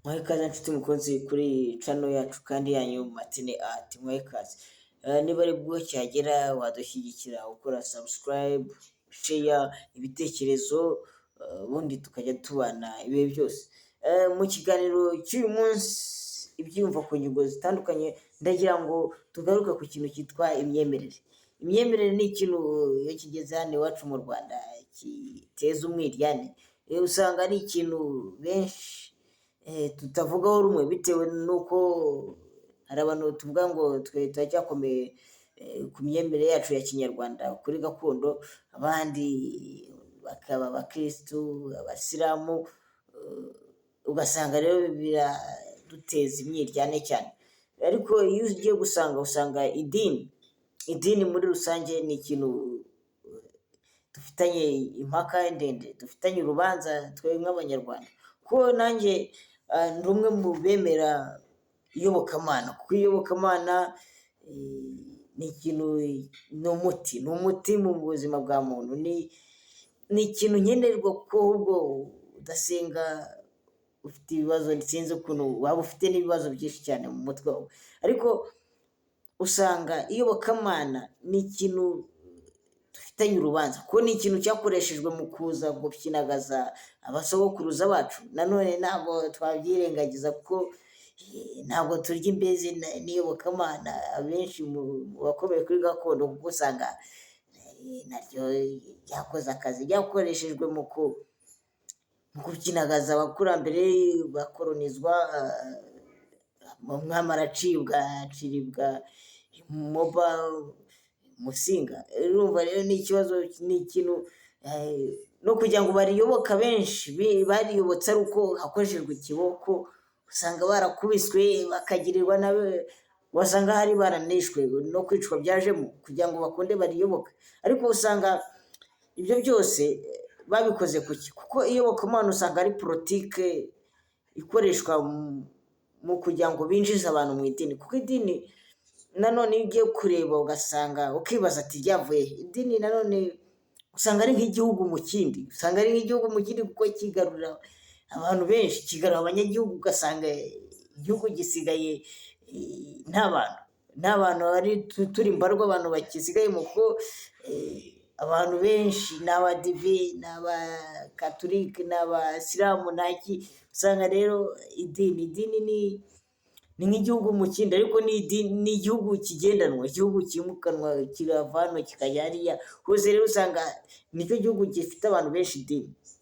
Muhawe ikaze nshuti mukunzi kuri channel yacu kandi yanyu Martine Art, muhawe ikaze. Niba aribwo ukihagera wadushyigikira ukora subscribe, share, ibitekerezo, ubundi tukajya tubana ibihe byose. Mu kiganiro cy'uyu munsi, ibyiyumvo ku ngingo zitandukanye, ndagira ngo tugaruke ku kintu cyitwa imyemerere. Imyemerere ni ikintu iyo kigeze hano iwacu mu Rwanda giteza umwiryane. Usanga ari ikintu benshi tutavugaho rumwe, bitewe n'uko hari abantu tuvuga ngo twe turacyakomeye ku myemerere yacu ya kinyarwanda, kuri gakondo, abandi bakaba abakirisitu, abasilamu, ugasanga rero biraduteza imyiryane cyane. Ariko iyo ugiye gusanga, usanga idini muri rusange ni ikintu dufitanye impaka ndende, dufitanye urubanza twe nk'Abanyarwanda. Kuko nanjye ndi umwe mu bemera iyobokamana, kuko iyobokamana ni ikintu, ni umuti mu buzima bwa muntu, ni ikintu nkenerwa, kuko ahubwo udasenga ufite ibibazo, sinzi ukuntu waba ufite n'ibibazo byinshi cyane mu mutwe wawe. Ariko usanga iyobokamana ni ikintu dufitanye urubanza, kuko ni ikintu cyakoreshejwe mu kuza gupyinagaza abasogokuruza bacu. Nanone ntabwo twabyirengagiza, kuko ntabwo turya imbizi n'iyobokamana abenshi mu bakomeye kuri gakondo, kuko usanga naryo ryakoze akazi, ryakoreshejwe mu gupyinagaza abakurambere bakoronizwa, umwami aracibwa, aciribwa Moba Musinga. Urumva rero ni ikibazo, ni ikintu no kugira ngo bariyoboke, abenshi bariyobotse ari uko hakoreshejwe ikiboko, usanga barakubiswe, bakagirirwa nabi, wasanga hari baranishwe, no kwicwa byajemo kugira ngo bakunde bariyoboke. Ariko usanga ibyo byose babikoze kuki? Kuko iyobokamana usanga ari politike ikoreshwa mu kugira ngo binjize abantu mu idini, kuko idini nanone iyo ugiye kureba ugasanga ukibaza ati: "Ryavuye he?" Idini nanone usanga ari nk'igihugu mu kindi, usanga ari nk'igihugu mu kindi, kuko kigarurira abantu benshi, kigarura abanyagihugu, ugasanga igihugu gisigaye nta bantu, ari turi mbarwa abantu bakisigayemo, kuko abantu benshi ni abadive, ni abakaturike, ni abasilamu, ntaki. Usanga rero idini ni nk'igihugu mu kindi, ariko ni igihugu kigendanwa, igihugu cyimukanwa, kirava hano kikajya hariya hose. Rero usanga nicyo gihugu gifite abantu benshi.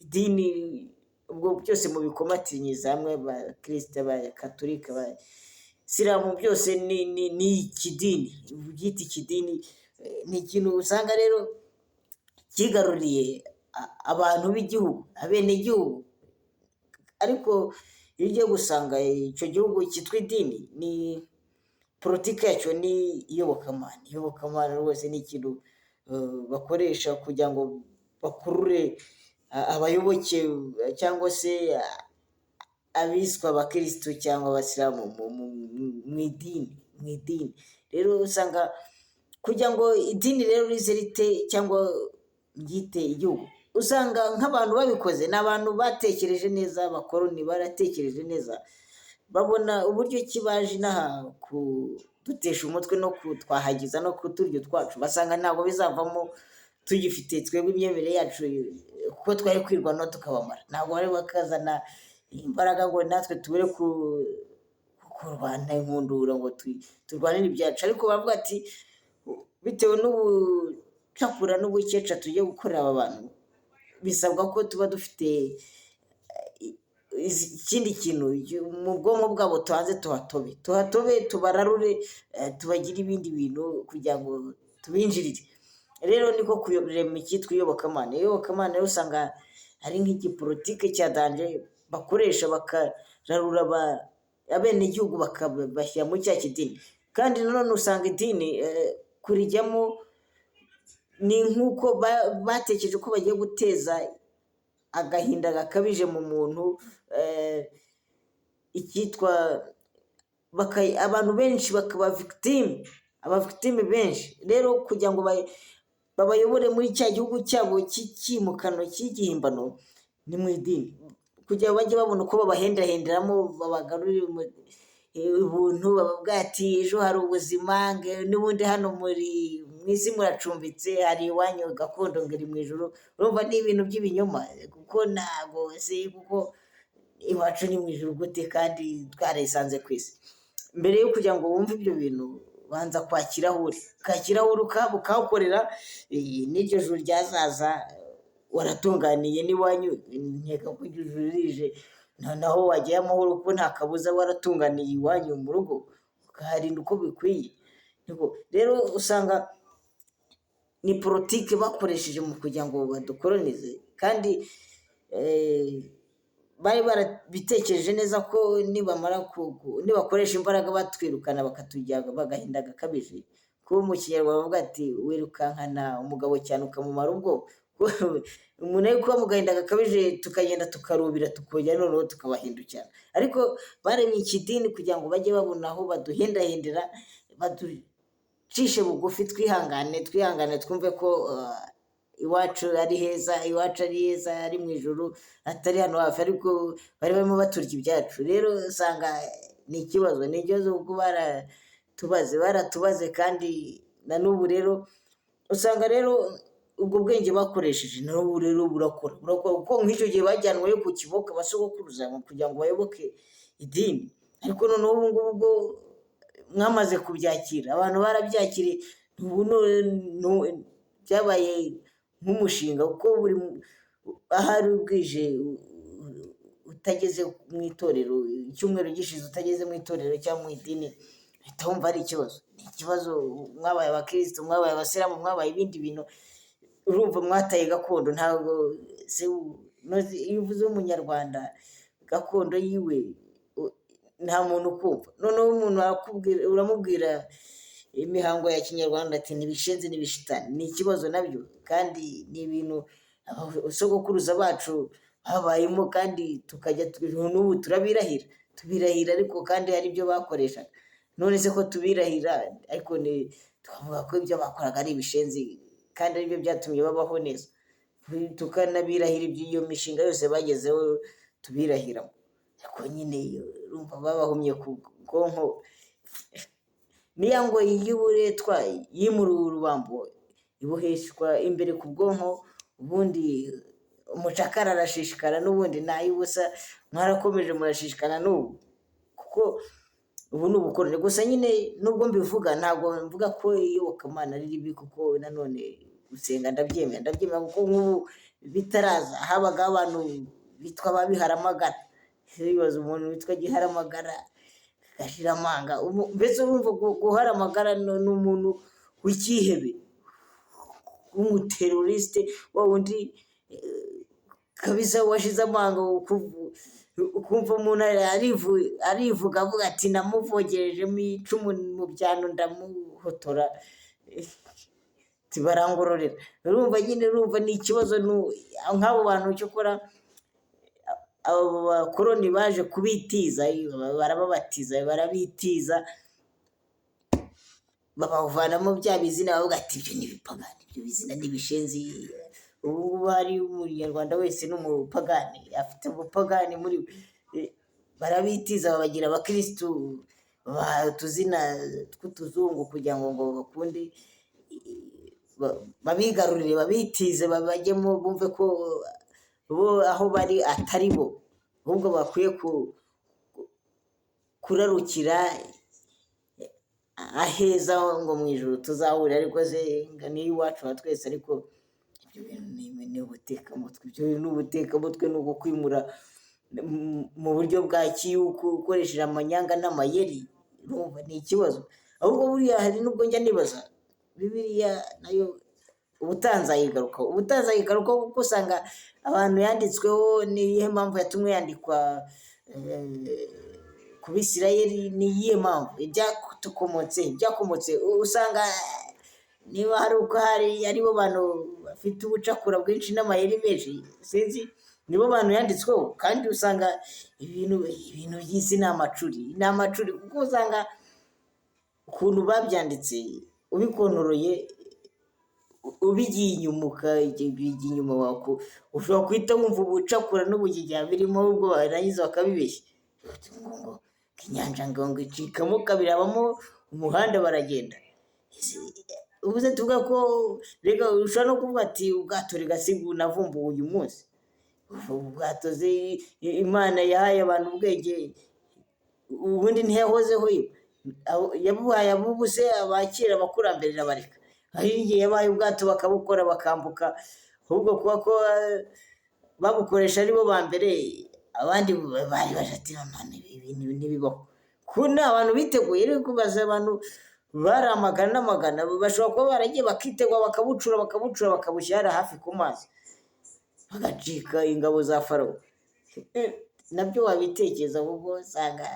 Idini ubwo byose mubikomatanyiriza hamwe, abakirisita, abakaturike, abasilamu, byose ni ikidini, ubyita ikidini. Ni ikintu usanga rero kigaruriye abantu b'igihugu, abenegihugu. Ariko iyo ugiye gusanga icyo gihugu cyitwa idini, ni politiki yacyo ni iyobokamana. Iyobokamana rwose ni ikintu bakoresha kugira ngo bakurure abayoboke cyangwa se abiswe abakirisitu cyangwa abasilamu mu idini. Rero usanga kugira ngo idini rero rize rite cyangwa ryite igihugu, usanga nk'abantu babikoze ni abantu batekereje neza. Abakoroni baratekereje neza, babona uburyo ki baje inaha kudutesha umutwe no kutwahagiza no kuturya utwacu, basanga ntabwo bizavamo tugifite twebwe imyemerere yacu, kuko twari kwirwanaho tukabamara. Ntabwo bari bakazana imbaraga ngo natwe tubure kurwana inkundura ngo turwanire ibyacu. Ariko bavuga ati: "Bitewe n'ubucakura n'ubukeca tugiye gukorera aba bantu, bisabwa ko tuba dufite ikindi kintu mu bwonko bwabo, tubanze tuhatobe, tuhatobe, tubararure, tubagire ibindi bintu kugira ngo tubinjirire." Rero niko kurema icyitwa iyobokamana. Iyobokamana rero usanga ari nk'igipolitike cya danger bakoresha, bakararura abenegihugu, bakabashyira muri cya kidini. Kandi nanone usanga idini kurijyamo ni nk'uko batekereje ko bagiye guteza agahinda gakabije mu muntu, icyitwa abantu benshi bakaba victime, aba victime benshi. Rero kugira ngo babayobore muri cya gihugu cyabo cy'icyimukano, cy'igihimbano, ni mu idini. kugira ngo bajye babona uko babahendahenderamo, babagarurire ubuntu, bababwira ati ejo hari ubuzima, n'ubundi hano muri mu isi muracumbitse, hari iwanyu gakondo ngo iri mu ijuru. Urumva ni ibintu by'ibinyoma, kuko ntabwo se kuko iwacu ni mu ijuru gute kandi twarisanze ku isi? Mbere yo kugira ngo wumve ibyo bintu, banza kwakira aho uri, ukakira aho uri ukahakorera, n'iryo juru ryazaza waratunganiye n'iwanyu. Nkeka ko iryo juru rije naho wajyayo amahoro, kuko nta kabuza waratunganiye iwanyu mu rugo, ukaharinda uko bikwiye. Rero usanga ni politiki bakoresheje mu kugira ngo badukolonize, kandi bari barabitekereje neza ko nibamara nibakoresha imbaraga batwirukana bakatujya bagahinda gakabije, kuko mu Kinyarwanda bavuga ati wirukankana umugabo cyane ukamumara ubwoba. Umuntu ari kuba mu gahinda gakabije, tukagenda tukarubira, tukongera noneho tukabahindukirana. Ariko baremye ikidini kugira ngo bajye babona aho baduhendahendera, baducishe bugufi, twihangane, twihangane, twumve ko iwacu ari heza, iwacu ari heza, ari mu ijuru, atari hano hafi, ariko bari barimo baturya ibyacu. Rero usanga ni ikibazo, ni ikibazo, kuko baratubaze, baratubaze. Kandi na n'ubu rero usanga rero ubwo bwenge bakoresheje n'ubu rero burakora, burakora, kuko nk'icyo gihe bajyanweyo ku kiboko abasogokuruza kugira ngo bayoboke idini, ariko noneho ubu ngubu bwo mwamaze kubyakira, abantu barabyakiriye, ubu byabaye nk'umushinga, kuko buri ahari bwije utageze mu itorero, icyumweru gishize utageze mu itorero cyangwa mu idini, uhita wumva ari ikibazo, ni ikibazo. Mwabaye abakirisitu, mwabaye abasilamu, mwabaye ibindi bintu, urumva mwataye gakondo. Ntabwo iyo uvuze Umunyarwanda gakondo yiwe nta muntu ukumva. Noneho umuntu uramubwira imihango ya kinyarwanda, ati ntibishenze n'ibishitani. Ni ikibazo nabyo, kandi ni ibintu sogokuruza bacu babayemo, kandi tukajya n'ubu turabirahira, tubirahira, ariko kandi hari ibyo bakoreshaga. None se ko tubirahira, ariko tukavuga ko ibyo bakoraga ari ibishenzi, kandi aribyo byatumye babaho neza, tukanabirahira iyo mishinga yose bagezeho tubirahiramo, ariko nyine urumva babahumye ku bwonko. Niya ngoyi y'uburetwa yimuriwe urubambo, iboheshwa imbere ku bwonko, ubundi umucakara arashishikara, n'ubundi ni ay'ubusa. Mwarakomeje murashishikara n'ubu, kuko ubu ni ubukoroni gusa nyine. Nubwo mbivuga, ntabwo mvuga ko iyobokamana ari ribi, kuko nanone gusenga ndabyemera, ndabyemera, kuko nk'ubu bitaraza habagaho abantu bitwa ba Biharamagara. Bibaza umuntu witwa Giharamagara agashira amanga, mbese urumva guhara amagara ni umuntu w'icyihebe, w'umuteroriste, wa wundi kabisa washize amanga, ukumva umuntu arivuga avuga ati namuvogerejemo icumu mu byano ndamuhotora, barangororera. Urumva nyine, urumva ni ikibazo nk'abo bantu. Cyokora abo bakoroni baje kubitiza, barababatiza, barabitiza, babavanamo bya bizina, bavuga ati ibyo ni ibipagani, ibyo bizina ni ibishenzi. Ubu ngubu hari Umunyarwanda wese ni umupagani, afite ubupagani muri we. Barabitiza, babagira abakirisitu, babaha utuzina tw'utuzungu kugira ngo bakunde babigarurire, babitize, babajyemo, bumve ko bo aho bari atari bo, ahubwo bakwiye kurarukira aheza ngo mu ijuru tuzahurira. Ariko se niyo iwacu wa twese? Ariko ibyo bintu ni ubutekamutwe, ibyo bintu ni ubutekamutwe, ni ugukwimura mu buryo bwa kiyuku ukoresheje amanyanga n'amayeri. Urumva ni ikibazo. Ahubwo buriya hari n'ubwo njya nibaza Bibiliya nayo, ubutaha nzayigarukaho, ubutaha nzayigarukaho, kuko usanga abantu yanditsweho, ni iyihe mpamvu yatumwe yandikwa ku Bisirayeli? Ni iyihe mpamvu ibyatukomotse, ibyakomotse? Usanga niba hari uko hari aribo bantu bafite ubucakura bwinshi n'amayeri menshi, sinzi, nibo bantu yanditsweho. Kandi usanga ibintu by'isi ni amacuri, ni amacuri, kuko usanga ukuntu babyanditse ubikontoroye. Ubigiye inyuma ukabijya inyuma, ushobora guhita wumva ubucakura n'ubugigya birimo, ahubwo barangiza bakabibeshya ngo inyanja ngo icikamo kabiri, habamo umuhanda baragenda. Ubuze tuvuga ko reka ushobora no kuvuga ati ubwato rega si bunavumbuwe uyu munsi. Ubwato Imana yahaye abantu ubwenge, ubundi ntiyahozeho, yabuhaye abubu se, abakera abakurambere irabareka. Hari igihe yabahaye ubwato bakabukora bakambuka, ahubwo kuba ko babukoresha aribo ba mbere, abandi bari baje ati none ibi bintu ntibibaho. Kuko ni abantu biteguye, rero kubaza abantu bari amagana n'amagana bashobora kuba baragiye bakitegura bakabucura bakabucura bakabushyira hariya hafi ku mazi, bagacika ingabo za Farawo. Nabyo wabitekereza kuko usanga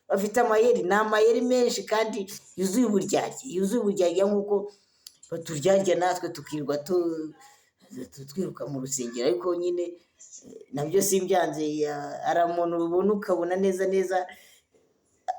bafite amayeri, ni amayeri menshi kandi yuzuye uburyarya, yuzuye uburyarya nk'uko baturyarya natwe tukirirwa twiruka mu rusengero, ariko nyine nabyo simbyanze. Hari umuntu ubona ukabona neza neza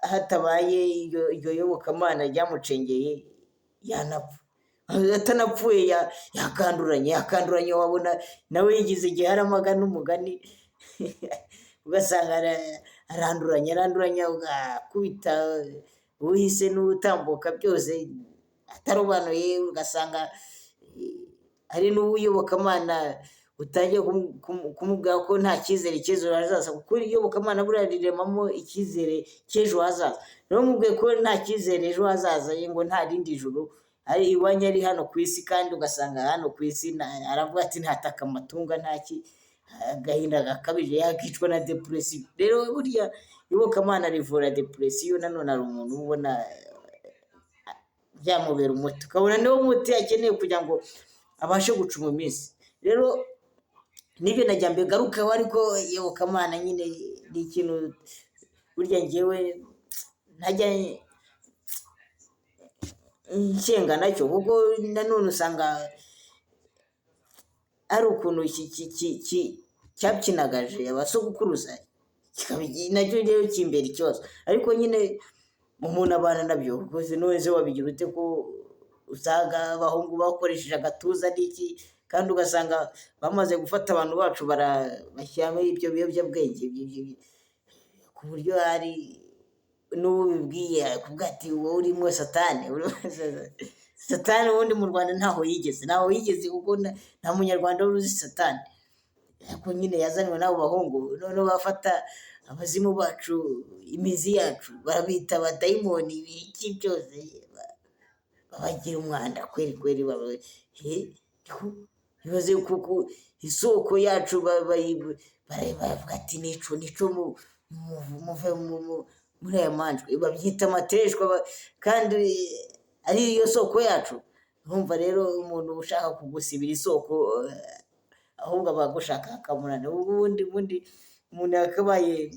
hatabaye iryo yobokamana ryamucengeye yanapfa, atanapfuye yakanduranya, yakanduranya, wabona nawe yigize igihe aramagana umugani, ugasanga aranduranya, aranduranya, ugakubita uhise n'utambuka byose atarobanuye, ugasanga hari n'uwiyobokamana utangiye kumubwira ko nta cyizere cy'ejo hazaza, kuko iyobokamana buriya riremamo icyizere cy'ejo hazaza. Rero umubwiye ko nta cyizere ejo hazaza, ngo nta rindi juru ari iwanyu ari hano ku isi, kandi ugasanga hano ku isi aravuga ati ntataka amatunga ntaki, agahinda gakabije yakicwa na depression. Rero burya iyobokamana rivura depression, nanone hari umuntu ubona byamubera umuti, ukabona niwo muti akeneye kugira ngo abashe gucuma iminsi. Rero nibyo najya mbigarukaho, ariko iyobokamana nyine ni ikintu burya njyewe ntajya nshyenga nacyo, kuko nanone usanga ari ukuntu cyabyinagaje abasogokuruza, nacyo rero kimbera ikibazo, ariko nyine umuntu abana nabyo. Rwose none se wabigira ute ko usanga abahungu bakoresheje agatuza n'iki, kandi ugasanga bamaze gufata abantu bacu bashyiramo ibyo biyobyabwenge, ku buryo hari n'uwo ubibwiye akubwira ati wowe urimo satani. Satani ubundi mu Rwanda ntaho yigeze, ntaho yigeze, kuko nta munyarwanda wari uzi satani, ariko nyine yazanywe n'abo bahungu, noneho bafata abazimu bacu, imizi yacu, barabita abadayimoni, ibiki byose, babagira umwanda kweri kweri. Ibaze kuko isoko yacu baravuga ati nico nico, muve muri aya manjwe, babyita amateshwa, kandi ari yo soko yacu. Urumva rero umuntu ushaka kugusibira isoko, ahubwo aba agushaka akamunanira. Ubundi umuntu yakabaye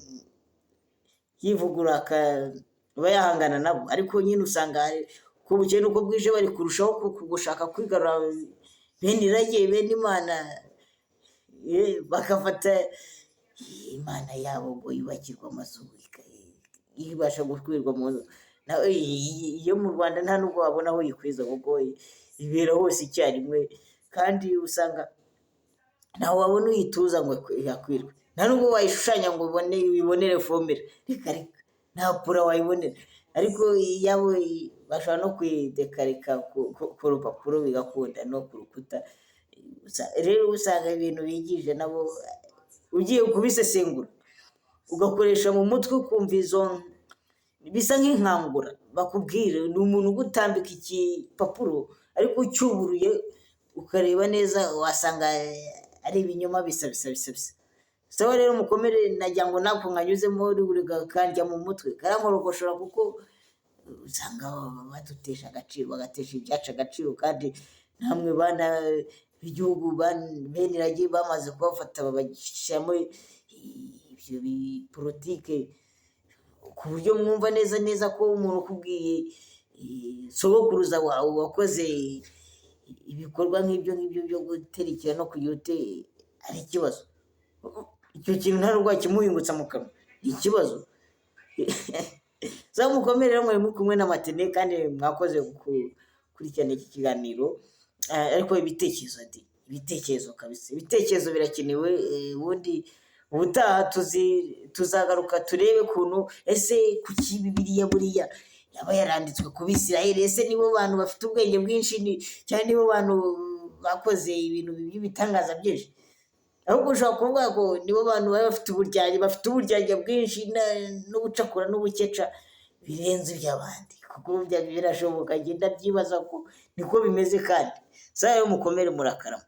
yivugurura akaba yahangana nabo, ariko nyine usanga uko bukeye n'uko bwije bari kurushaho gushaka kwigarura bene irage, bene Imana, bagafata Imana yabo ngo yubakirwe amazu, ibasha gukwirwa mu nzu. Iyo mu Rwanda nta nubwo wabona aho uyikwiza, kuko ibera hose icyarimwe, kandi usanga ntawe wabona uyituza ngo ihakwirwe, nta nubwo wayishushanya ngo ubone uyibonere formule, reka reka, nta pura wayibonera. Ariko iyabo bashobora no kuyidekarika ku rupapuro bigakunda, no ku rukuta. Rero usanga ibintu bigije nabo ugiye kubisesengura ugakoresha mu mutwe, ukumva izo bisa nk'inkangura bakubwira, ni umuntu ugutambika igipapuro ariko ucyuburuye ukareba neza wasanga ari ibinyoma bisa bisa bisa bisa. Sawa rero mukomere, nagira ngo nako nkanyuzemo kandya mu mutwe karankorogoshora, kuko usanga badutesha agaciro, bagatesha ibyacu agaciro, kandi namwe bana b'igihugu bene irage bamaze kubafata babashyiramo ibyo bipolitike, ku buryo mwumva neza neza ko umuntu ukubwiye sogokuruza wawe wakoze ibikorwa nk'ibyo ngibyo byo guterekera no kugira ute ari ikibazo. Icyo kintu nta nubwo wakimuhingutsa mu kanwa, ni ikibazo. Sawa mukomere rero, mwari muri kumwe na Matene, kandi mwakoze gukurikirana iki kiganiro. Ariko ibitekerezo di, ibitekerezo kabisa, ibitekerezo birakenewe. Ubundi ubutaha tuzagaruka turebe ukuntu ese kuki Bibiliya buriya yaba yaranditswe ku Bisirayeli? Ese nibo bantu bafite ubwenge bwinshi cyangwa nibo bantu bakoze ibintu by'ibitangaza byinshi? Ahubwo ushobora kuvuga ngo nibo bantu baba bafite uburyarya, bafite uburyarya bwinshi n'ubucakura n'ubukeca birenze iby'abandi, kuko birashoboka, ngenda byibaza ko niko bimeze. Kandi sawa, mukomere, murakarama.